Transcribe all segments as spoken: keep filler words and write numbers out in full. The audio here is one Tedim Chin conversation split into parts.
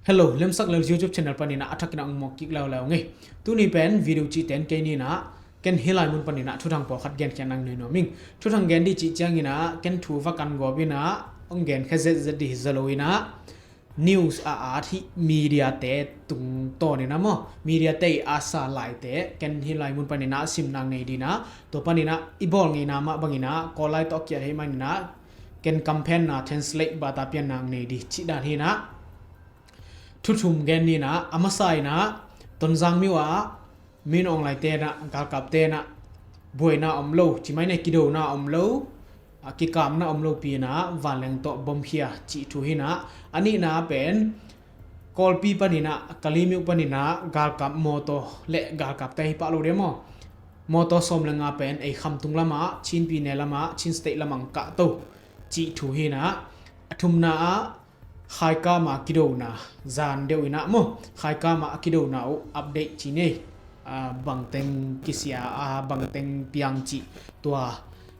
Hello, Lemsak Lel YouTube channel panin ah a thakin ah ong mawk kik leuleu ing ei. Tuni pen video cihte in kei nin ah ken hih lai mun panin ah thuthang pawlkhat genkhiat nang nei nuam ing. Thuthang gen dih cih ciangin ah ken thu va kan gawp in ah ong genkhia zetzet dih hi zaw lo in ah, news a at hih media te tungtawn in ah maw, media te i at sa laite ken hih lai mun panin ah sim nang nei dih in ah, tua panin ah i bawl ngeina mah bangin ah Kawl lai tawh a kiat hi manin ah ken kamphenna translate bata pian nang nei dih cih dan hi in ah, thu thum gen ni in ah, a masa in ah Tonzang myo ah Min Aung Hlaing te in ah, galkap te in ah buaina om lo, ci mai ni, kidona om lo, a kikamna om lopi in ah vanleng tawh bom khia cih thu hi in ah, a nihna pen Kawlpi panin ah, Kalaymyo panin ah galkap mawtaw le galkapte hi pah lo ding maw, mawtaw sawm le nga pen ei khamtung lamah, Chin pyine lamah, Chin State lamah ong kahto cih thu hi in ah, a thumna ah Khaikam ah kidona, zan deuh in ah maw, Khaikam ah a kidona uh update ci ni ei, a, bangteng kisia, a, bangteng piang cih tua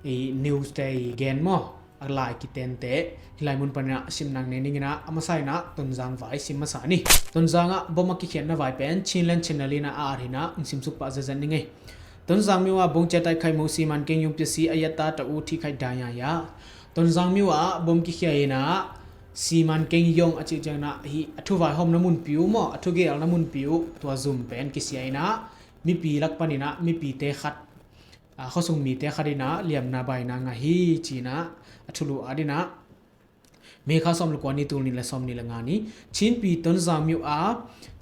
i news te i gen maw, a lai kitente hih lai mun panin ah sim nang nei ning in ah, a masa in ah Tonzang vai sim masa ni. Tonzang ah bom a kikhiatna vai pen Chinland Channel in ah a at hi in ah ong simsuk pah zetzet ning ei. Tonzang myo ah ဗုံးကြဲတိုက်ခိုက်မှု၊ စီမံကိန်းရုံးပျက်စီး၊ အရပ်သားတစ်ဦးထိခိုက်ဒဏ်ရာရ. Tonzang myo ah bom kikhia in ah, စီမံကိန်းရုံး a cih ciangin ah hih a thu vaihawmna munpi uh maw, a thugelhna munpi uh, tua zum pen kisia in ah, mipi lak panin ah mipite khat, a, khuasung mite khat in ah liamna baina ngah hi ci in ah, a thulu at in ah, May kha sawm le kua ni, tul nih le sawmnih le nga ni, Chinpi Tonzang myo ah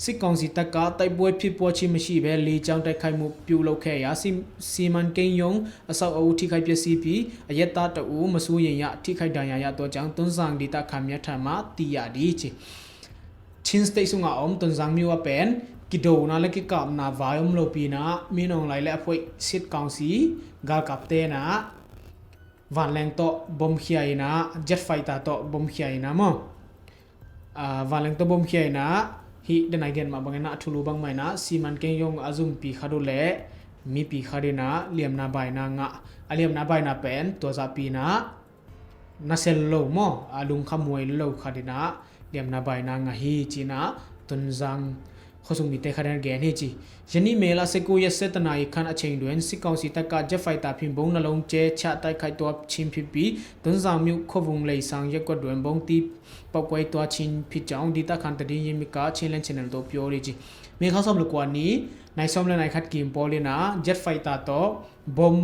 စစ်ကောင်စီတပ်က တိုက်ပွဲဖြစ်ပွားခြင်းမရှိဘဲ လေကြောင်းတိုက်ခိုက်မှုပြုလုပ်ခဲ့ရာ စီ-၊ စီမံကိန်းရုံးအဆောက်အဦးထိခိုက်ပျက်စီးပြီး အရပ်သားတစ်ဦးမစိုးရိမ်ရ ထိခိုက်ဒဏ်ရာရသွားကြောင်း တွန်းဇံဒေသခံများထံမှသိရတယ် ci. Chin State sungah a om Tonzang myo ah pen kidona le kikamna vai om lopi in ah Min Aung Hlaing le a phuaih စစ်ကောင်စီ galkapte in ah vanleng tawh bom khia in ah, jet fighter tawh bom khia in ah maw, a, vanleng tawh bom khia in ah, hih den a i gen mah bangin ah, a thulu bang mah in ah, စီမံကိန်းရုံး a zumpi khat uh le mipi khat in ah liamna baina ngah. A liamna baina pen tua zahpi in ah, na sel lo maw, a lungkhamhuai lo khat in ah liamna baina ngah hi ci in ah, Tonzang khuasung mite khat in ah gen hi ci. ယနေ့ မေလ ဆယ့်ကိုးရက် ဆယ့်တစ်နာရီခန့်အချိန်တွင် စစ်ကောင်စီတပ်က ဂျက်ဖိုက်တာဖြင့် ဗုံးနှစ်လုံး ကြဲချတိုက်ခိုက်သွားခြင်းဖြစ်ပြီး တွန်းဇံမြို့ ခွန်ဖုန်လိန်ဆန်းရပ်ကွက်တွင် ဗုံးသီးပေါက်ကွဲသွားခြင်းဖြစ်ကြောင်း ဒေသခံသတင်းရင်းမြစ်က Chinland Channel သို့ ပြောဆိုသည်. May kha sawm le kua ni, nai sawm le nai khat kim pawl in ah jet fighter tawh bom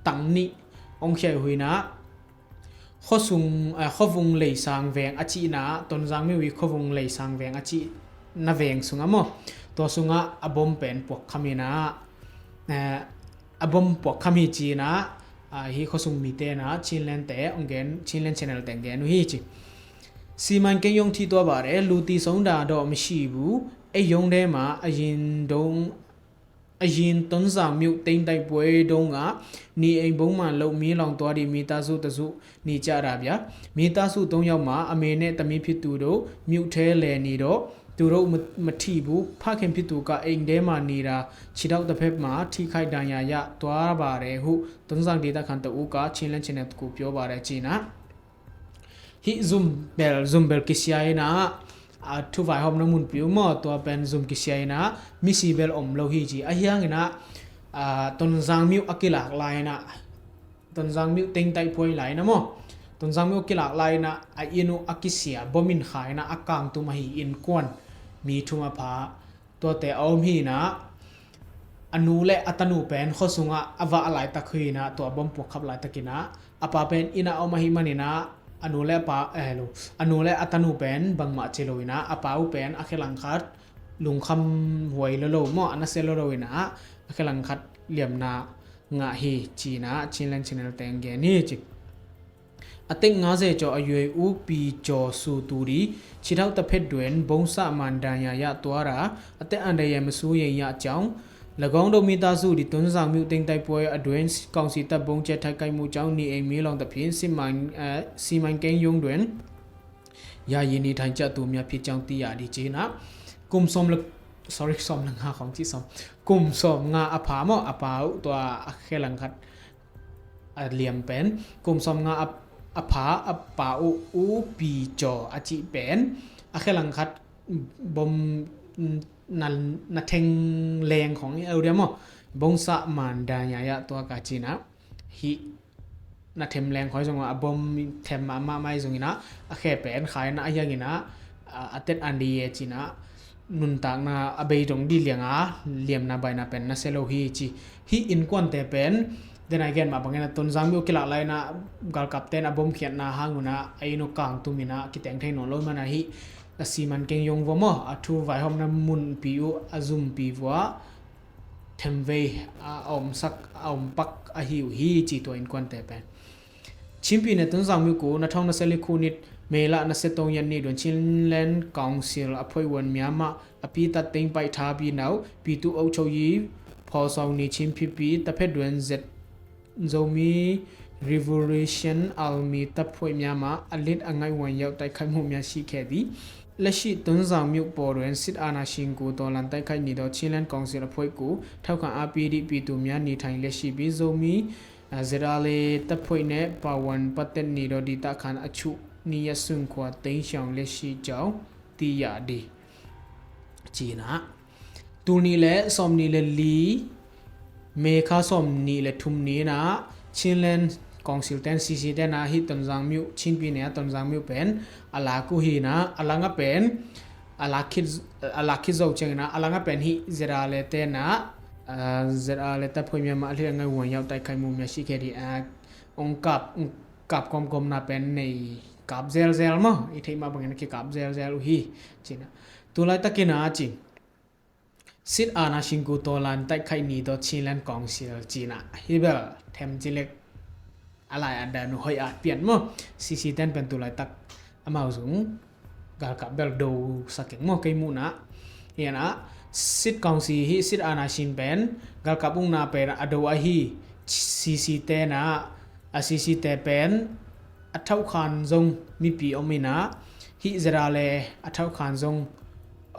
tang nih ong khia uh hi in ah, Khuasung, eh, Khawvung Leisang Veng a cihna, Tonzang myo i Khawvung Leisang Veng a cihna veng sungah maw, tua sungah a bom pen puakkham hi in ah, eh, a bom puakkham hi ci in ah, ah, hih khuasung mite in ah, Chinland te ong gen, Chinland Channel te ong gen uh hi ci. စီမံကိန်းရုံးထိသွားပါတယ်။ လူသေဆုံးတာတော့မရှိဘူး။ အဲ့ရုံးထဲမှာ အရင်တုန်း အရင်တွန်းဇံမြို့သိမ်းတိုက်ပွဲတုန်းက နေအိမ်ဗုံးမှန်လို့ မီးလောင်သွားတဲ့ မိသားစုတစ်စု နေကြတာဗျာ။ မိသားစုသုံးယောက်မှာ အမေနဲ့သမီးဖြစ်သူတို့ မြို့ထဲလည်နေတော့ သူတို့မ-၊ မထိဘူး။ ဖခင်ဖြစ်သူက အိမ်ထဲမှာနေတာ ခြေထောက်တစ်ဖက်မှာ ထိခိုက်ဒဏ်ရာရသွားပါတယ်ဟု တွန်းဇံဒေသခံတစ်ဦးက Chinland Channel ကို ပြောပါတယ် ci in ah. Hih zum bel, zum bel kisia in ah, a, thu vaihawmna munpi uh maw, tua pen zum kisia in ah, misi bel om lo hi ci. Ahi hangin ah, a, Tonzang myo a kilak lai in ah, Tonzang myo teng taihpuai lai in ah maw, Tonzang myo a kilak lai in ah, a inn uh a kisia, bom in kha in ah, a kangtum ahi innkuan mi thum a pha, tuate a om hi in ah, a nu le a tanu pen khuasungah a vah laitak hi in ah, tua bom puakkhap laitakin ah, a pa pen inn ah a om ahih manin ah, a nu le a pa, eh, lo, a nu le a tanu pen bangmah ci lo in ah, a pa uh pen a khe langkhat lungkhamhuai lo lo maw, a nasia lo lo in ah, a khe langkhat liamna ngah hi ci in ah, Chinland Channel te ong gen hi ci. အသက်ငါးဆယ်ကျော်အရွယ် ဦးပီကျော် ဆိုသူသည် ခြေထောက်တစ်ဖက်တွင် ဗုံးစမှန်ဒဏ်ရာရသွားတာ အသက်အန္တရာယ်မစိုးရိမ်ရကြောင်း၊ ၎င်းတို့မိသားစုသည် တွန်းဇံမြို့သိမ်းတိုက်ပွဲအတွင်း စစ်ကောင်စီတပ်ဗုံးကြဲတိုက်ခိုက်မှုကြောင့် နေအိမ်မီးလောင်သဖြင့် စစ်မှန်-၊ အဲ၊ စီမံကိန်းရုံးတွင် ယာယီနေထိုင်ကြသူများဖြစ်ကြောင်း သိရသည် ci in ah. Kum sawm le-, sorry, sawm le nga khawng ci sawm. Kum sawm nga a pha maw, a pa uh tua a khe langkhat a liam pen, kum sawm nga a, a pha, a pa uh U Pi Caw a cih pen, a khe langkhat bom na, na theng leng khong i audia maw, bongsa manda nya ya tua ka cina hi. Na them leng khoi zong a bom them mahmah mai zongina a khe pen khaina a hiangina a tet an di e cina nuntakna a bei dong di lianga liamna baina pen na se lo hi ci. Hi innkuante pen den a gen mah bangin a Tonzang mi uh kilak laina galkapten a bom khiatna hanguna a inn uh kang tumina kiteng thei nawn lo mana hi. A siman keng yong vua maw a thu vaihawmna munpi uh a zumpi vua themvei a omsak a ompak ahi uh hi ci tua innkuante pen. Chinpi ne Tonzang mi uh ku na thong na seli khu nit mela na se tong yan ni don Chinland Council a phoi wan miama a pi tat teng pai tha pi nau pi tu au chau yi phol sau ni Chinpi pi ta phet duan zet Zomi Revolution Army ta phoi miama a lit a ngai wan yau tai khai mu mia si khe di. Leshi Tonzang miuk paw duan sit ana sing ku tawlan tai khai ni daw Chinland Council a phoi ku thau khan a pi di pi tu mia ni thang leshi bi Zomi zera le ta phoi ne pawan paten ni daw di ta khan a chu ni ya sung khua teng siang leshi jau ti ya di. Cina tul nih le sawm nih le li May kha sawm nih le thum ni na Chinland Council ten C C ten a hi Tonzang miu Chinpi ne a Tonzang miu pen a lak uh hi na a langa pen a lak khit a lak khit zo ciangina a langa pen hi zera le ten a zera le ta phoi miama a hli a ngai huan yau tai khai mu mia si khe di a ong kap ong kap kawmkawmna pen nei kap zelzel maw i theih mah bangin a kikap zelzel uh hi. Cina tulai takina ci sit ana singku tawlan taikhaih ni daw Chinland Council cina hi bel them cilek a lai a dan uh hoih at pian maw. C C ten pen tulai tak amau zung galkap bel do sakeng maw kei muhna. Hiana sit council hi sit ana sin pen galkap ungna pen a do ahi. C C tena a C C te pen a thauhkhan zong mipi om ina hih zera le a thauhkhan zong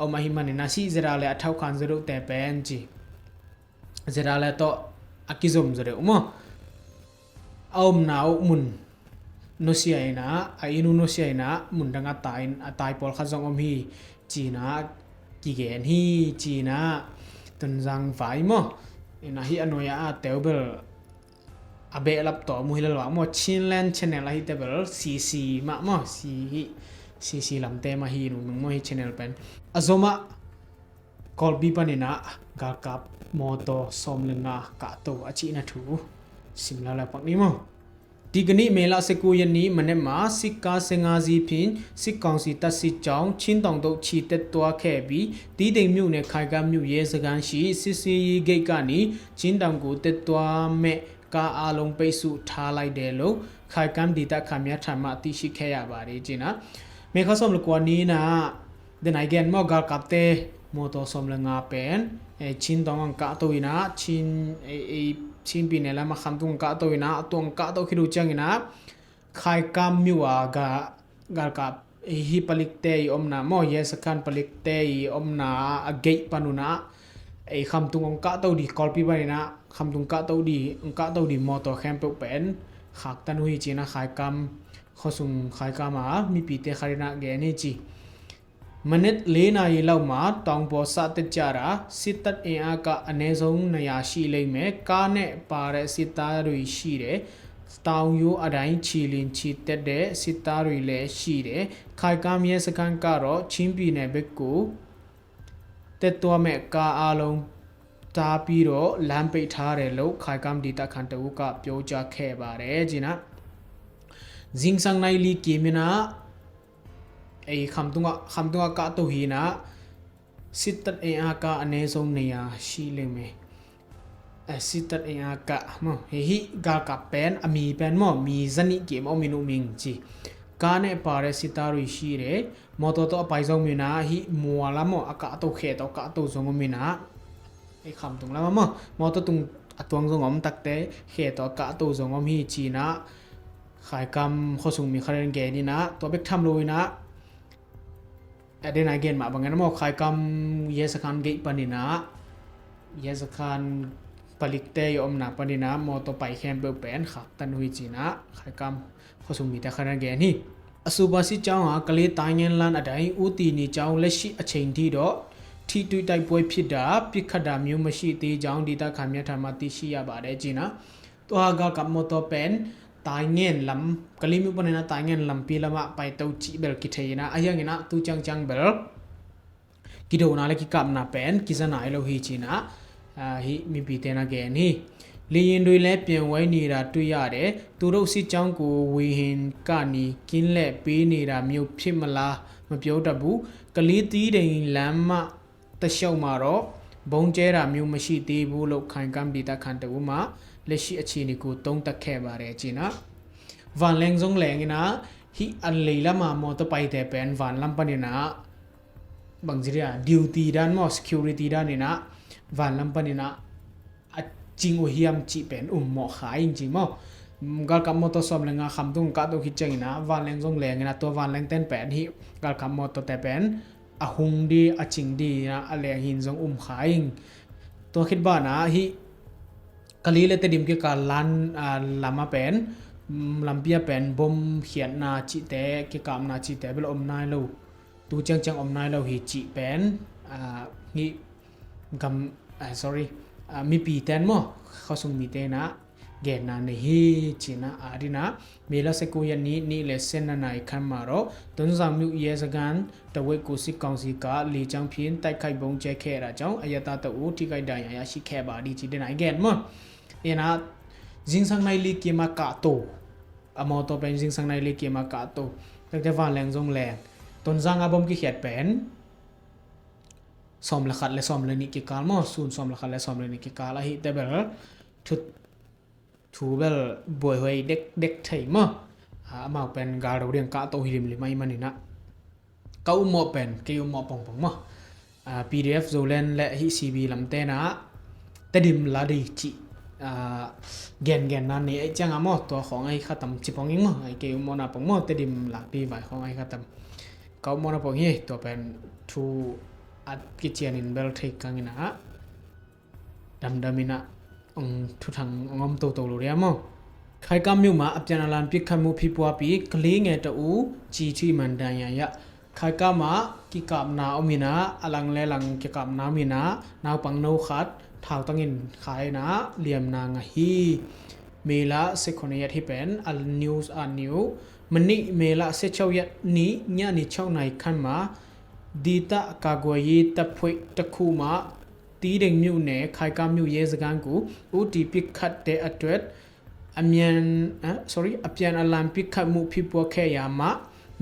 om ahi manina sih zera le a thauhkhan zaduhte pen ci zera le tawh a kizom zadeuh maw. A omna uh mun nusia ina a inu nusia ina mun dang a tai a tai pawlkhat zong om hi cina kigen hi cina Tonzang vai maw. Ina hi a nuai a a teu bel a behlap tawh mu hi lelvak maw Chinland channel ahi tebel C C mah maw C hi C C lamte mah hi nungnung maw hi channel pen a zomah Kawlpi paninah galkap mawtaw sawm le nga kahto a cihna thu sim laulaupak ni maw. Tikanih mela sekuya nih manema sikka senga ziphin sikkawngsi tatsi cawng chintawng doh chi tettua khebi tideng myuh ne khaika myuh ye saganshi sisiyi geihkani chintawngku tettua meh ka a long peihsuh tha lai de lo khaikam dita khamya thanmah tihsi kheya bari cina. Mekha sawm le kua nina denai gen maw galkapte mawtaw sawm le nga pen chin tawng ang kahto ina chin chinpi ne lama khamtung ang kahto ina a tuang kahto khidu ciangina khaikam myuh a ga galkap hi palikte i omna maw yesakhan palikte i omna a geih panuna ei khamtung ong kahto di kawlpi panina khamtung kahto di ong kahto di mawtaw khempeuh pen khaktan uh hi cina khaikam khuasung khaikam a mipite kharina gen hi ci. Manet lena i lauma tawngpaw sahte ciara sittat e a kah a nezong naya shi leime ka neh pare sita rui shi de taung yu a dai chilin chi tedde sita rui le shi de khaikam ye sakhan karo chimpi ne bekku tettua meh ka a long tapi ro lam peih tha re lo khaikam dita khan te u ka pyo ca khe ba re cina. Zingsang nai li kimina ei khamtunga khamtunga kahto hina sittat e a ka a nezong neya shi leime. Sittat e a ka maw hi hi galkap pen a mi pen maw mi zanih kim om inu ming ci. Ka neh pare sita rui shi re mawtaw tawh a pai zong mina hi muala maw a kahto khe tawh kahto zong om ina. Ei khamtung lama maw mawtaw tung a tuang zong om takte khe tawh a kahto zong om hi cina. Khaikam khuasung mi kharen gen ina tua bek tham lo ina. A dena gen mah bangin a maw khaikam yesakhan geih panina yesakhan palikte i omna panina mawtaw pai khempeuh pen khaktan uh hi cina khaikam khuasung mite kharen gen hi. အဆိုပါစစ်ကြောင်းဟာ ကလေးတိုင်းရင်းလမ်းအတိုင်း ဦးတည်နေကြောင်း လက်ရှိအချိန်ထိတော့ ထိတွေ့တိုက်ပွဲဖြစ်တာ ပစ်ခတ်တာမျိုး မရှိသေးကြောင်း ဒေသခံများထံမှ သိရှိရပါတယ် ci-in ah. Tua galkap mawtaw pen Taingen lam, Kalaymyo panin ah Taingen lampi lamah paito cih bel kithei-in ah, a hiangin ah tu ciangciang bel kidona le kikapna pen kiza nai lo hi, ci-in ah, ah, hih mipite in a gen hi. လေယာဉ်တွေလည်း ပြန်ဝဲနေတာ တွေ့ရတယ်။ သူတို့စစ်ကြောင်းကို ဝေဟင်ကနေ ကင်းလှည့်ပေးနေတာမျိုး ဖြစ်မလား မပြောတတ်ဘူး။ ကလေးတီးတိန်လမ်းမ တလျှောက်မှာတော့ ဗုံးကျဲတာမျိုး မရှိသေးဘူးလို့ ခိုင်ကမ်းဒေသခံတစ်ဦးမှ လက်ရှိအခြေအနေကို သုံးသပ်ခဲ့ပါတယ် ci-in ah. Vanleng zong leng in ah, hih a lei lam a mawtaw paite pen van lam panin ah, bangci dia, duty dan maw, security dan in ah, van lam panin ah a cing uh hiam cih pen um mawh kha ing, ci maw. Galkap mawtaw sawm le nga kham tung kahto khit ciangin ah, vanleng zong leng in ah, tua vanleng ten pen hih galkap mawtaw te pen a hung di, a cing di in ah, a leng hi-in zong um kha ing. Tua khit banah hih Kali le Tedim kikal lan, ah, lam ah pen, mm, lampi ah pen bom khiatna cihte, kikapna cihte bel om nai lo. Tu ciangciang om nai lo hi, cih pen, ah, hih gam, ah, sorry, ah, mipite in maw, khuasung mite in ah genna nei hi, ci-in ah, a din ah, မေလ ဆယ့်ကိုးရက်နေ့ နေ့လယ် ဆယ့်နှစ်နာရီခန့်မှာတော့ တွန်းဇံမြို့ရဲစခန်းတစ်ဝက်ကို စစ်ကောင်စီက လေကြောင်းဖြင့် တိုက်ခိုက်ဗုံးကျဲခဲ့တာကြောင့် အရပ်သားတစ်ဦး ထိခိုက်ဒဏ်ရာရရှိခဲ့ပါတယ် ci-in ah i gen maw. In ah, zingsang nai li kim a kahto, a mawtaw pen zingsang nai li kim a kahto. Takte vanleng zong leng, Tonzang a bom kikhiat pen sawm le khat le sawm le nih kikal maw, sun sawm le khat le sawm le nih kikal ahih teh bel thu, thu bel buaihuai dekdek thei maw. Ah, amau pen gal do ding kahto hi limlim ahih manin ah, ka ummawh pen kei ummawh pongpong maw. Ah, P D F Zoland le hih C B lamte in ah Tedim la ding cih, ah, gengenna nei ahih ciangin maw, tua khawng ahi kha tam ci pong ing maw. Ahi, kei ummawhna pong maw, Tedim la ding vai khawng ahi kha tam. Ka ummawhna pong hi, tua pen thu a kician in bel thei kang in ah, damdam in ah, ong thuthang ong om toto lo dia maw. ခိုင်ကမ်းမြို့မှာ အပြန်အလှန်ပစ်ခတ်မှုဖြစ်ပွားပြီး ကလေးငယ်တစ်ဦး ကျည်ထိမှန်ဒဏ်ရာရ ခိုင်ကမ်းမှာ kikapna om in ah, a lang le lang kikapna om in ah, naupang no khat thautang in khai in ah, liamna ngah hi. မေလ ဆယ့်ခုနစ်ရက် hih pen a news a new. မနေ့ မေလ ဆယ့်ခြောက်ရက်နေ့ ညနေ ခြောက်နာရီခန့်မှာ ဒေသကာကွယ်ရေးတပ်ဖွဲ့တစ်ခုမှ တီးတိန်မြို့နယ် ခိုင်ကမ်းမြို့ရဲစခန်းကို ဦးတည်ပစ်ခတ်တဲ့အတွက် အမြန် အာ sorry အပြန်အလှန်ပစ်ခတ်မှုဖြစ်ပွားခဲ့ရာမှာ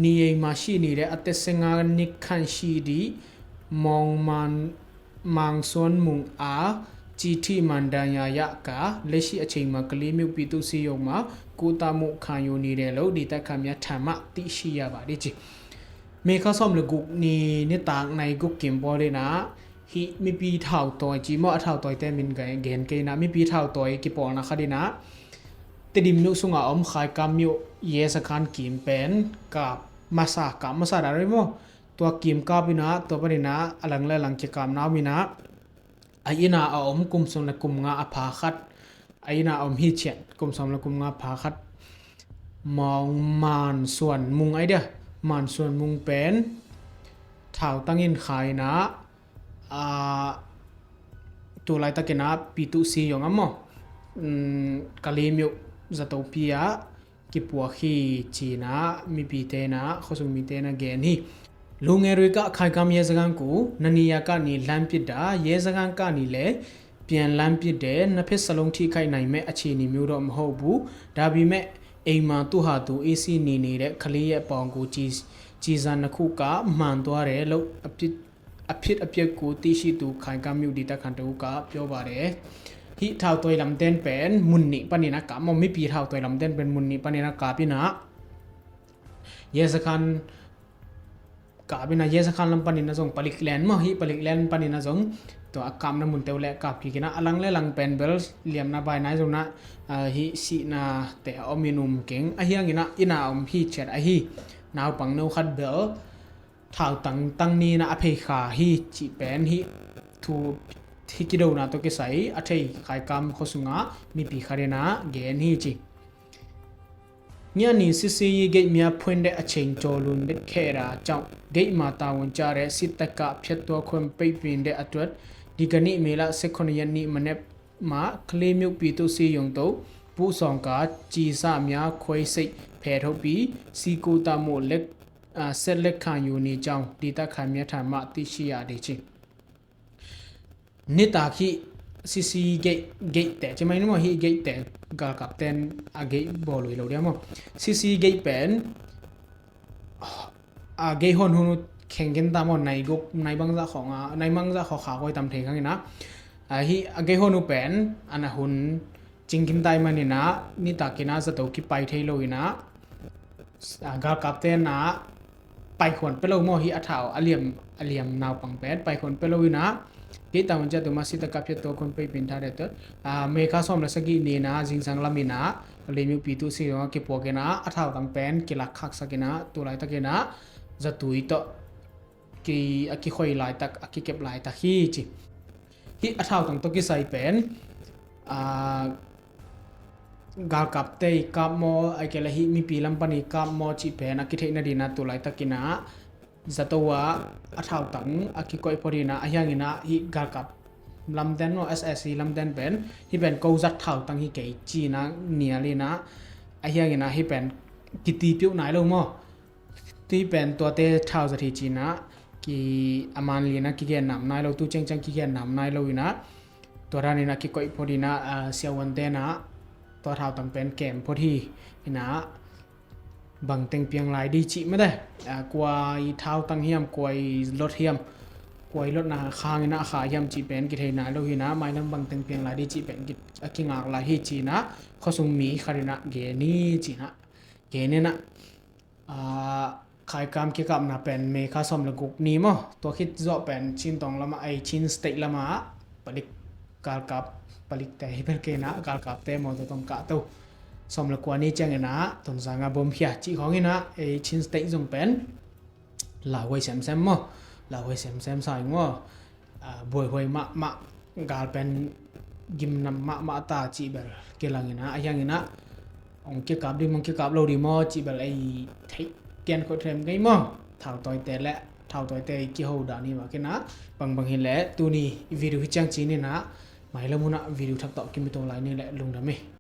နေအိမ်မှာရှိနေတဲ့ အသက် ဆယ့်ငါးနှစ်ခန့်ရှိသည့် မောင်မန် မန်စွမ်းမုန် အား ကျည်ထိမှန်ဒဏ်ရာရကာ လက်ရှိအချိန်မှာ ကလေးမြို့ပြည်သူ့ဆေးရုံမှာ ကုသမှုခံယူနေတယ်လို့ ဒေသခံများထံမှ သိရှိရပါတယ်။ Ci. May kha sawm le guk ni nitak nai guk kim pawl in ah, hih mipi thautawi ci maw, a thautawite min gen kei in ah, mipi thautawi kipawlna khat in ah, Tedim myo sungah om Khaikam myo ye sakhan kim pen kap masa, kap masa dah rih maw. Tua kim kap in ah, tua panin ah a lang le lang kikapna om in ah, a inn ah a om kum sawm le kum nga a pha khat, a inn ah a om hi ciat kum sawm le kum nga a pha khat, Maung Man Suan Mung ai dia, Man Suan Mung pen thautang in khai in ah, a, tu laitakin ah Pitu Si Yong a maw, um, Kalaymyo zatopi ah kipuak hi ci-in ah mipite in ah, khuasung mite in ah gen hi. လူငယ်တွေက ခိုင်ကမ်းရဲစခန်းကို နှစ်နေရာကနေ လှမ်းပစ်တာ၊ ရဲစခန်းကနေလည်း ပြန်လှမ်းပစ်တယ်။ နှစ်ဖက်စလုံး ထိခိုက်နိုင်မဲ့ အခြေအနေမျိုးတော့ မဟုတ်ဘူး။ ဒါပေမဲ့ အိမ်မှာ သူ့ဟာသူ အေးဆေးနေနေတဲ့ ကလေးရဲ့ အပေါင်ကို ကျည်၊ ကျည်ဆံနှစ်ခုက မှန်သွားတယ်လို့ အဖြစ်၊ အဖြစ်အပျက်ကို သိရှိသူ ခိုင်ကမ်းမြို့ ဒေသခံတစ်ဦးက ပြောပါတယ်။ Hih thautawih lamten pen mun nih panin ah kap maw, mipi thautawih lamten pen mun nih panin ah kap in ah, ye sakhan kap in ah, ye sakhan lam panin ah zong palik len maw, hih palik len panin ah zong tua a kapna munte uh leh kap kik in ah, a lang le lang pen bel liamna baina zong ah, ah, hih sihnate a om in um keng, a hiang in ah inn ah a om hi ciat ahi. Naupang no khat bel thautang tang ni in ah a phei kha hi cih pen hih thu, hih kidona tawh kisai a thei Khaikam khuasung ah mipi khat in ah gen hi ci. Ngiani sisi yi gei mia phuin de a cheng cho lun de khe ra chau. Gei ma ta wun cha re sit ta ka phiat tua khon pei pin de a tuat. Di ka ni mi la se khon yan ni ma nep ma kli miu pi tu si yong to. Pu song ka chi sa mia khoi sei phe tho pi si ku ta mu lek, a, set lek khan yu ni chau. Di ta khan mia than ma ti si ya di chi. Nitak hi sisi gei, gei te ci mai ni maw, hi gei te galkap ten a gei bawl ui lo dia maw. Sisi gei pen a gei hon hun u kheng kin ta maw, nai guk, nai bangzah khong a, nai bangzah khong kha koi tam thei khang ina. A hi a gei hon u pen ana hun cingkim tai maninah nitakinah zato kipai thei loinah, a, galkapte nah paikhuan pia lo maw, hi a thau a liam, a liam naupang pen paikhuan pia loinah, kei taun ciah tuma sita kaphiat tua khun peipin tha deh tot, a, May kha sawm le sagih ninah zingsang laminah limiupi tu si dongah kipuakinah a thautang pen kilak khaksakinah tulaitakinah zatui tawh ki, a kikhoi laitak, a kikep laitak hi ci. Hih a thautang tawh kisai pen, a, galkapte i kap maw, ai kei le hih mipi lam pan i kap maw cih pen a kitheihna dinah tulaitakinah zato ah a thautang a kikoih phot inah, a hianginah hih galkap lamten maw, S S C lamten pen hih pen ko zat thautang hi kei cinah nialinah, a hianginah hih pen kitipiuh nai lo maw. Tui pen tuate thau zat hi cinah, ki a manlinah kigen nam nai lo, tu ciangciang kigen nam nai lo inah, tua daninah kikoih phot inah, a, siavuan tenah tua thautang pen kem phot hi inah, bangteng piang lai di cih mate, a, kua i thautang hiam, kua i lot hiam, kua i lotna khanginah a kha hiam cih pen kithei nai lo hinah, mailam bangteng piang lai di cih pen ki, a kingak lai hi cinah, khuasung mi khatinah gen hi cinah, gen inah. A, khaikam kikapna pen May kha sawm le guk ni maw, tua khit zawh pen Chin tawng lamah, ei, Chin State lamah palik galkap, palikte hi bel keinah galkapte maw, tua tawng kahto sawm le kua ni cianginah Tonzang ah bom khia cih khawnginah, ei, Chin State zong pen lauhuai semsem maw, lauhuai semsem sa ing maw. A, buaihuai mahmah, gal pen gimnam mahmah ta cih bel kilanginah, a hianginah hong kikap ding, hong kikap lo ding maw cih bel ei theih kian khuat them kei maw. Thautawite le thautawite i kiho dan hi makinah, bangbang hi le tuni i video hi ciang cininah mailam hunah video thak tawh kimuto lai ni le lungdam hi.